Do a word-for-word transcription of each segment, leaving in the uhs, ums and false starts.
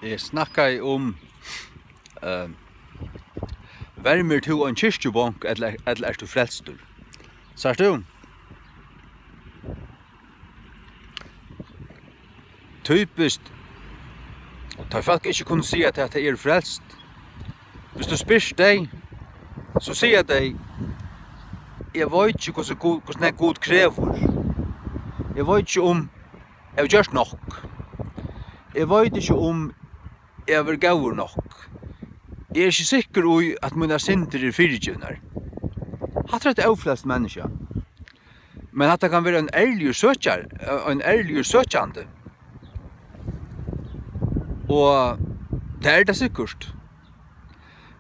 Eg snakkaði um, eh, vermir tú ein kirkjubank, ella, ella ert tú frelstur? Sært tú? Typiskt, tá fólk ikki kunnu siga, at tey eru frelst. Viss tú spyrt tey, so siga tey: "Eg veit ikki, hvussu Gud, hvussu nógv Gud krevur. Eg veit ikki, um eg havi gjørt nokk. Eg veit ikki, um eg havi verið góður nokk. Eg eri ikki sikkur í, at mínar syndir eru fyrigivnar." Hatta er eitt ófrelst menniskja. Men hatta kann vera ein ærligur søkjari, ein ærligur søkjandi. Og tað er tað sikkurt.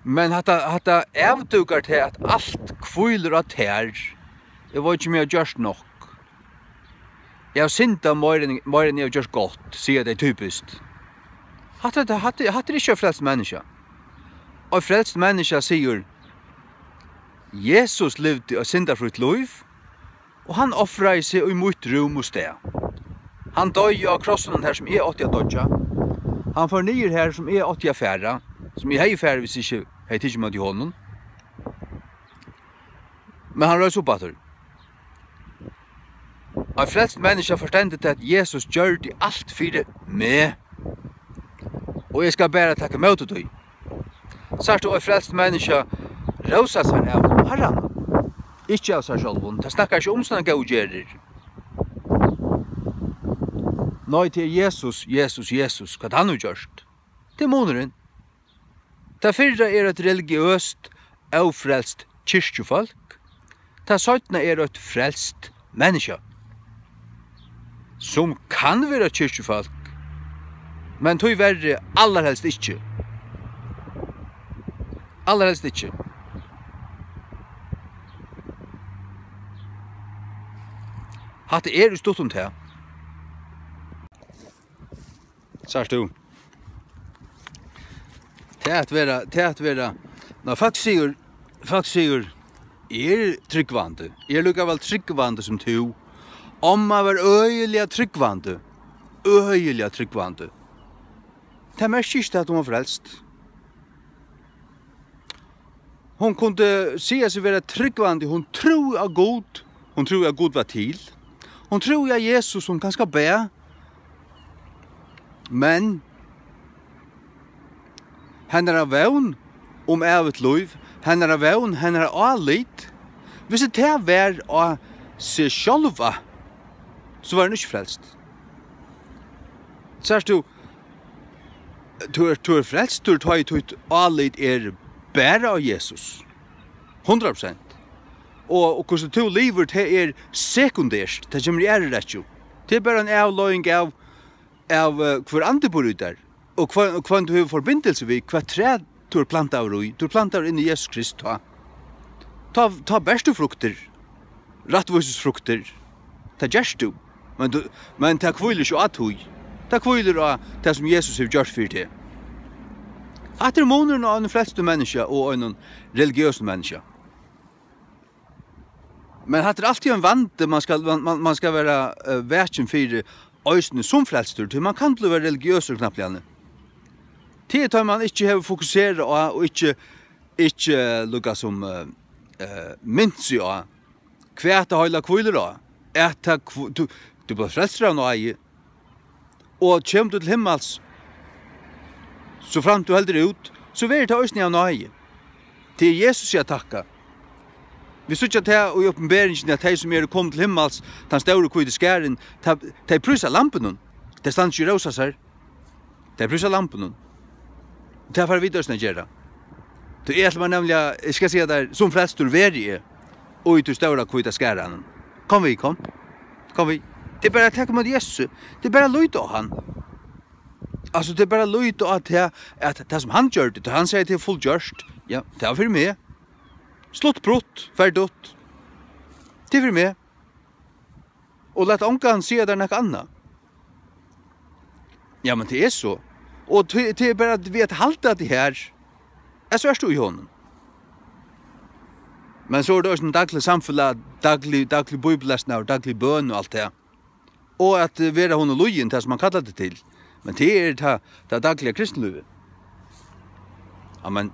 Men hatta, hatta avdúkar tað, at alt hvílir á tær. Eg veit ikki, um eg havi gjørt nokk. Eg havi syndað meira enn, meira enn eg havi gjørt gott, siga tey typiskt. Hatta, hatta, hatta er ikki eitt frelst menniskja. Eitt frelst menniskja sigur: "Jesus livdi eitt syndafrítt lív, og hann ofraði seg í mítt rúm og stað. Hann doyði á krossinum, har sum eg átti at doyggja. Hann fór niður, har sum eg átti at fara, sum eg hevði farið, viss ikki hevði tikið ímóti honum." Men hann reis upp aftur. Eitt frelst menniskja forstendur tað, at Jesus gjørdi alt fyri meg, og eg skal bara taka ímóti tí. Sært tú eitt frelst menniskja rósa sær av Harranum, ikki av sær sjálvum. Tað snakkar ikki um sovorðnar góðgerðir. Nei, tað er Jesus, Jesus, Jesus, hvat hann hevur gjørt. Tað er munurin. Tað fyrra er eitt religiøst, ófrelst kirkjufólk. Tað seinna er eitt frelst menniskja, sum kann vera kirkjufólk, men tíverri allarhelst ikki. Allarhelst ikki. Hatta er í stuttum tað. Sært tú? Tað at vera, tað at vera, ná, fólk sigur, fólk sigur: "Eg eri trúgvandi, eg eri líka væl trúgvandi sum tú." Omma var øgiliga trúgvandi, øgiliga trúgvandi. Tað merkir ikki, at hon var frelst. Hon kundi siga seg vera trúgvandi, hon trúði á Gud, hon trúði, at Gud var til. Hon trúði á Jesus, sum kanska bað. Men hennara vón um ævigt lív, hennara vón, hennara álit, viss tað var á seg sjálva, so var hon ikki frelst. Sært tú, tú ert, tú ert frelstur, tá ið títt álit er bara á Jesus. Hundrað prosent. Og, og hvussu tú livir, tað er sekundært. Tað kemur í aðru rækkju. Tað er bara ein avleiðing av, av, eh, hvør andi býr í tær. Og hvønn, og hvønn tú hevur forbindilsi við, hvat træ tú ert plantaður í. Tú ert plantaður inn í Jesus Krist, tá. Tá, tá bert tú fruktir. Rættvísisfruktir. Tað gerst tú. Men tú, men tað hvílir ikki á tí. Tað hvílir á tað, sum Jesus hevur gjørt fyri teg. Hatta er munurin á einum frelstum menniskja og einum religiøsum menniskja. Men hatta er altíð ein vandi, man skal, man, man, man skal vera, eh, vakin fyri eisini sum frelstur, tí man kann bliva religiøsur knappliga. Tað er tá man ikki hevur fokuserað á og ikki, ikki, eh, líka sum, eh, eh, mint seg á, hvat tað heila hvílir á, at tað hv-, tú, tú blívst frelstur av náði, og kemur tú til himmals, so framt tú heldur út, so verður tað eisini av náði. Tað er Jesus at takka. Vit síggja tað í Opinberingini, at tey, sum eru komin til himmals, tann stóri hvíti skarin, tað, tey prísa Lambinum. Tey standa ikki og rósa sær. Tey prísa Lambinum. Og tað fara vit eisini at gera. Tí eg ætli mær nemliga, eg skal siga tær, sum frelstur verði eg, og í tí stóra hvíta skaranum. Kom við, kom. Kom við. Tað er bara at taka ímóti Jesusi. Tað er bara at líta á hann. Altso, tað er bara at líta á tað, at tað, sum hann gjørdi, tá hann segði, "Tað er fullgjørt", ja, tað var fyri meg. Slutt, prutt, ferdigt. Tað er fyri meg. Og lat ongan siga tær nakað annað. Ja, men tað er so. Og tað, tað er bara við at halda tað her, at so ert tú í honum. Men so er tað eisini dagligt samfelag, daglig, daglig bíbellesnur, daglig bøn og alt tað. Og at, eh, vera honum lýðin, tað sum hann kallar teg til. Men tað er tað, tað dagliga kristinlívið. Amen.